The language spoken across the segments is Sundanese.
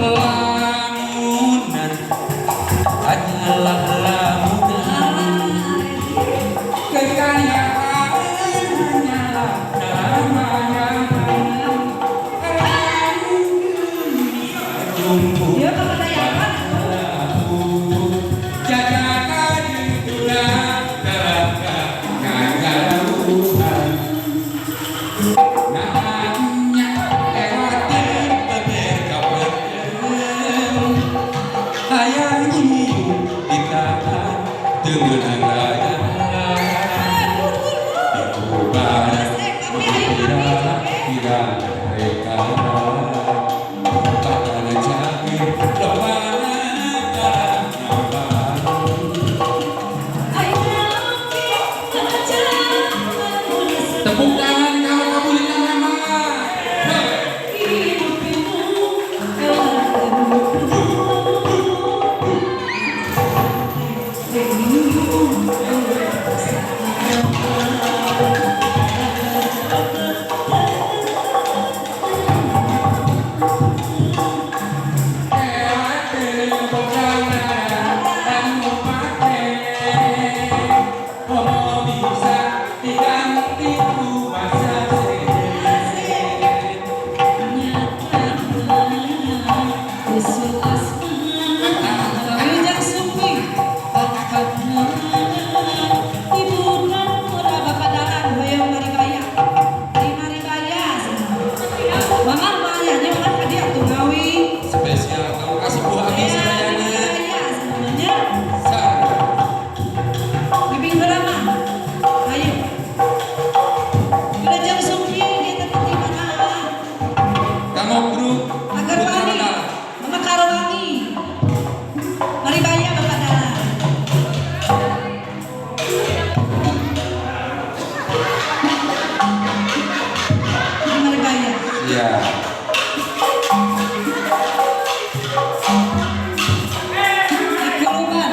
Lamunan hanyalah lamunan, kekayaan hanyalah dalam bayangan. Ya, Bapak Dayakan. Jajakan itulah kejauhan. Nanya lewatin beber kaperkeun. Hayang nyium ditahan teu meunang layangan. Dikubaran kira-kira mereka. Pakana cager lobana dalam nyawa. Tepuk tangan kalau kabulin nama. Hey. Bisa diganti ku masa. Wilujeng Sumping, Ibu dan Mura, Bapak Dalang hoyong maribaya. Di maribaya. Mama mayanya mah tadi atuh ngawi. Spesial kamu kasih buah abis Ya, sadayana. Maribaya semuanya. Sa. Bibing heula mah. Ayo. Wilujeng Sumping dia tetep di mana? Kamu grup Agar Putra Wangi. Mandala. Mama Karawangi. Maribaya Bapak Dalang. Maribaya. Iya. Di Kuluban.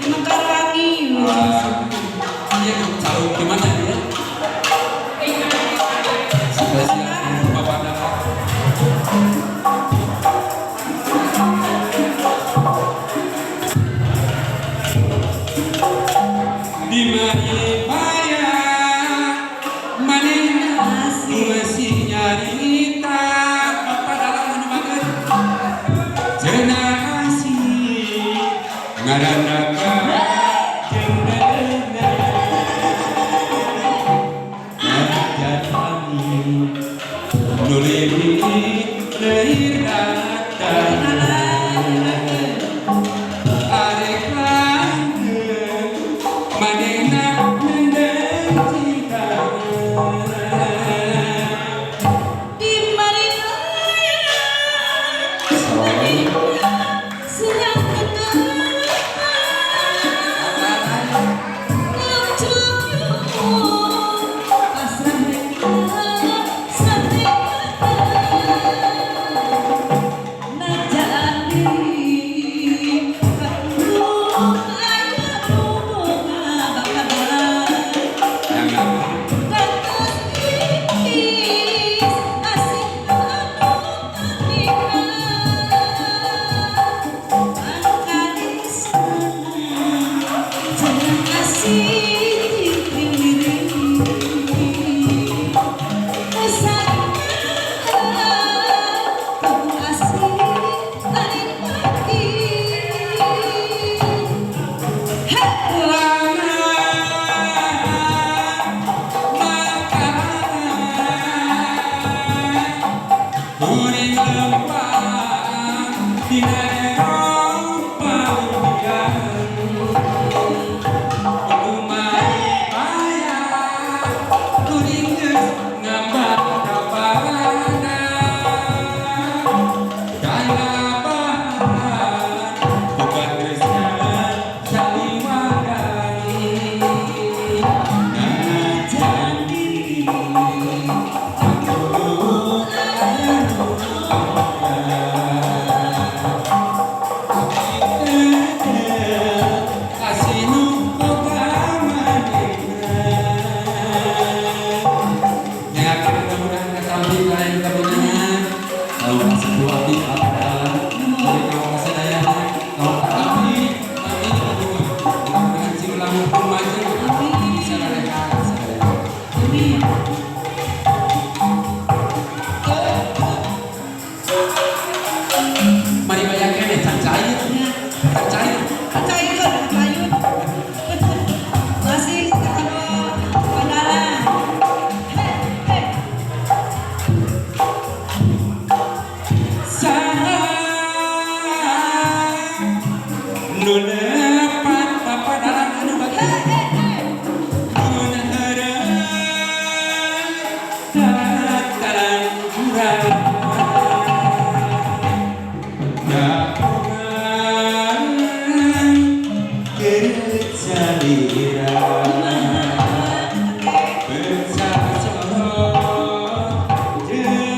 Di Mekarawangi. Iya, tahu gimana ya? Spesial untuk Bapak Dalang. Di Maribaya manehna masih nyarita. Bapak Dalang anu banget. Cenah asih ngaranna jeung deuna. Ngajar kami nu leuwih leuwih datang. Arek langgeng manehna nendeng cintana. Di Maribaya. Sedang Jangan. Lama makanan kuring lempang dina Eropa. langkung maju. Amin. Sararehat, sararehat. Amin. Mari bayangkan ya, can cair. Ya. Can cair. Kacayun, kacayun. Masih ketemu padalang. Hei, hei. Saha nu lepat Bapak dalang anu bagi Hei, hei, hei. Mun heureun tataran jurang Dapungan keur salira Pecah sorot jeung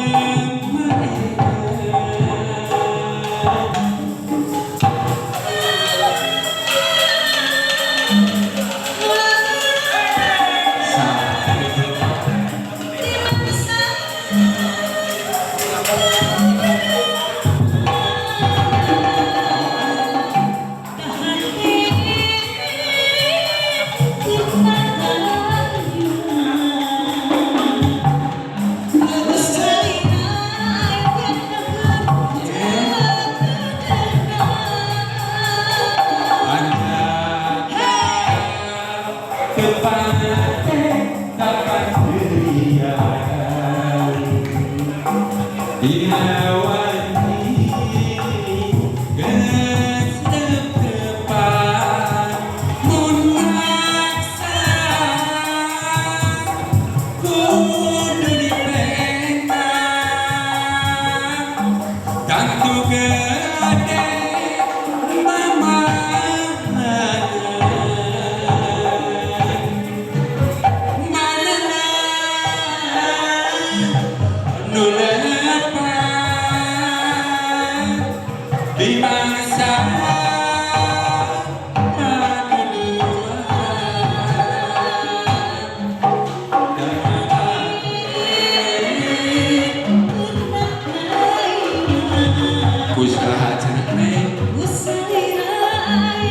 marina. Tantu gede mama. Mana nu lepat di mangsa Kusaha cenah, Neng?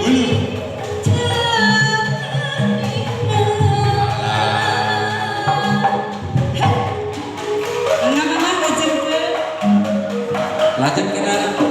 Uluh. Mangga, Mama, lajengkeun. Lajeng kena.